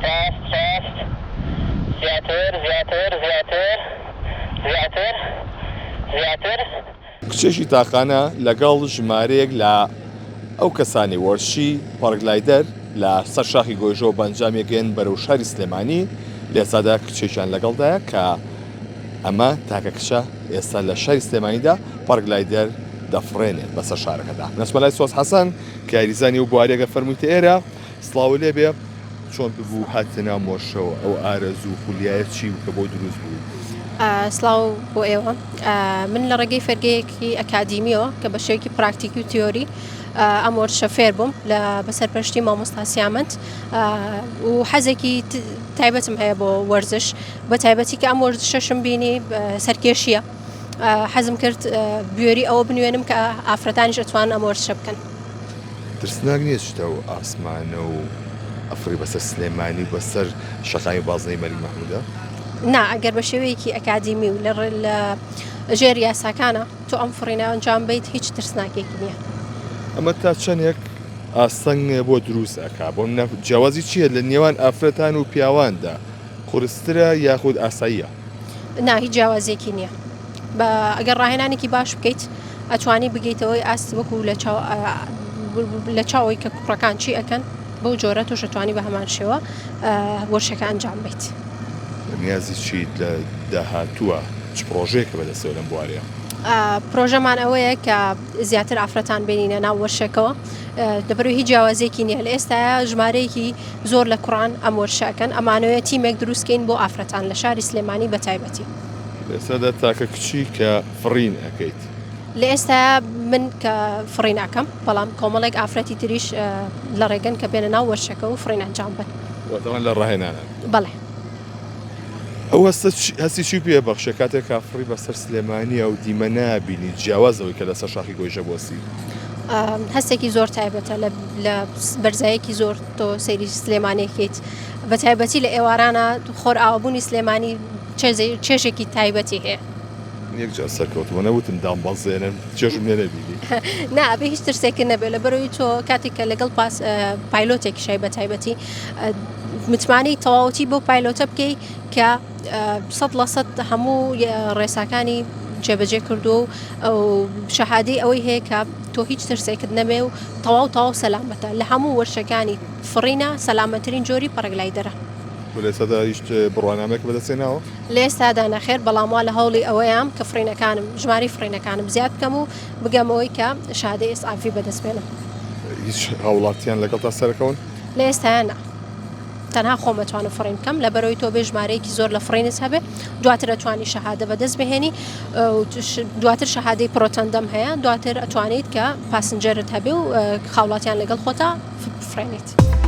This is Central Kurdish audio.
ڕاست ڕاست زیاتر زیاتر زیاتر زیاتر زیاتر. کچێکی تاقانە لەگەڵ ژمارەیەک لە ئەو کەسانەی وەرزشی پارگلایدەر لە سەر شاخی گۆیژەوە بە ئەنجامیەگەیەن بەرەو شاری سلێمانی، لە ئێستادا کچێکیان لەگەڵدایە کە ئەمە تاکە کچە ئێستا لە شاری سلێمانیدا پارگلایدەر دەفڕێنێت بەسەر شارەکەدا. نەچمە لای سۆز حەسەن کە یاریزانی ئەو بوارەیە گەر فەرموویتە ئێرە سڵاوت لێبێ. چۆن ببوو هاتیتە ناو مۆرشەوە ئەو ئارەزوو و خولیایە چی بوو کە بۆ دروست بوو؟ سڵاو بۆ ئێوە من لە ڕێگەی فێرگەیەکی ئەکادیمیەوە کە بە شێوەیەکی پراکتیکی و تیۆری ئەم وەرزشە فێر بووم لە بەسەرپەرشتی مامۆستا سیامەند و حەزێکی تایبەتم هەیە بۆ وەرزش بە تایبەتی کە ئەم وەرزشەشم بینی سەرکێشیە حەزم کرد بوێری ئەوە بنوێنم کە ئافرەتانیش ئەتوانن ئەم وەرزشە بکەن. ترسناک نیە چیتە ئەو ئاسمانە و ئەفڕی بەسەر سلێمانی و بەسەر شەقامی بازنەی مەلیک مەحمودا؟ نا ئەگەر بە شێوەیەکی ئەکادیمی و لە ژێر یاساکانە تۆ ئەم فڕینە ئەنجام بەیت هیچ ترسناکێکی نیە. ئەمە تا چەندێک ئاستەنگ بۆ دروست ئەکا؟ بۆ نمونە جیاوازی چیە لە نێوان ئافرەتان و پیاواندا؟ قورسترە یاخود ئاساییە؟ نا هیچ جیاوازیەکی نیە بە ئەگەر ڕاهێنانێکی باش بکەیت ئەتوانی بگەیتەوەی ئاست وەکو لە چاو لە چاوەی کە کوڕەکان چی ئەکەن بەو جۆرە تۆش ئەتوانی بە هەمان شێوە وەرشەکە ئەنجام بیت. نیازی چیت لە داهاتووە چ پڕۆژەیەکە بەدەستەوە لەم بوارەیە؟ پرۆژەمان ئەوەیە کە زیاتر ئافرەتان بێنینە ناو وەرشەکەوە لەبەرئەوەی هیچ جیاوازیەکی نییە لە ئێستایا ژمارەیەکی زۆر لە کوڕان ئەم وەرشە ئەکەن ئەمانەوێت تیمێک دروست کەین بۆ ئافرەتان لە شاری سلێمانی بە تایبەتی. لە ئێستادا تاکە کچی کە فڕین ئەکەیت؟ لە ئێستایا من کە فڕین ئەکەم بەڵام کۆمەڵێک ئافرەتی تریش لە ڕێگەن کە بێنە ناو وەرشەکە و فڕین ئەنجام بەن. واتە ئەوان لە ڕاهێنانن؟ بەڵێ. ئەو هەستە هەستی چی پێ بەخشێ کاتێک کە فڕی بەسەر سلێمانیە و دیمەنە بینی جیاواز لەوەی کە لەسەر شاخی گۆیژە بوەستی؟ هەستێکی زۆر تایبەتە لە بەرزایەکی زۆر تۆ سەیری سلێمانێکیت بە تایبەتی لە ئێوارانە خۆر ئاوابوونی سلێمانی چێژێکی تایبەتی هەیە. یەکجار سەرکەوتووە نەوتم دامبەزێنن چێژم لێ نەبینی. نا ئەبێ هیچ ترسێکت نەبێ لەبەرئەوەی تۆ کاتێک کە لەگەڵ پاس پایلۆتێک شای بە تایبەتی متمانەی تەواوەتی بۆ پایلۆتە بکەی کە 100% هەموو ڕێساکانی جێبەجێ کردووە و ئەو شەهادەی ئەوەی هەیە کە تۆ هیچ ترسێکت نەبێ و تەواو تەواو سەلامەتە لە هەموو وەرشەکانی فڕینە سەلامەترین جۆری پەڕگلایدەرە. تۆ لە ئێستادا هیچ بڕوانامەیەکت بەدەست هێناوە؟ لە ئێستادا نەخێر، بەڵام وا لە هەوڵی ئەوەیام کە فڕینەکانم ژمارەی فڕینەکانم زیاد بکەم و بگەمەوەی کە شەهادەی SIV بەدەست بێنم. هیچ هاوڵاتیان لەگەڵتا سەرەکەون؟ لە ئێستایا نا. تەنها خۆم ئەتوانم فڕین بکەم، لەبەرئەوەی تۆ بێ ژمارەیەکی زۆر لە فڕینت هەبێ دواتر ئەتوانی شەهادە بەدەست بهێنی و دواتر شەهادەی پرۆتەندەم هەیە دواتر ئەتوانیت کە پاسنجەرت هەبێ و هاوڵاتیان لەگەڵ خۆتا بفڕێنیت.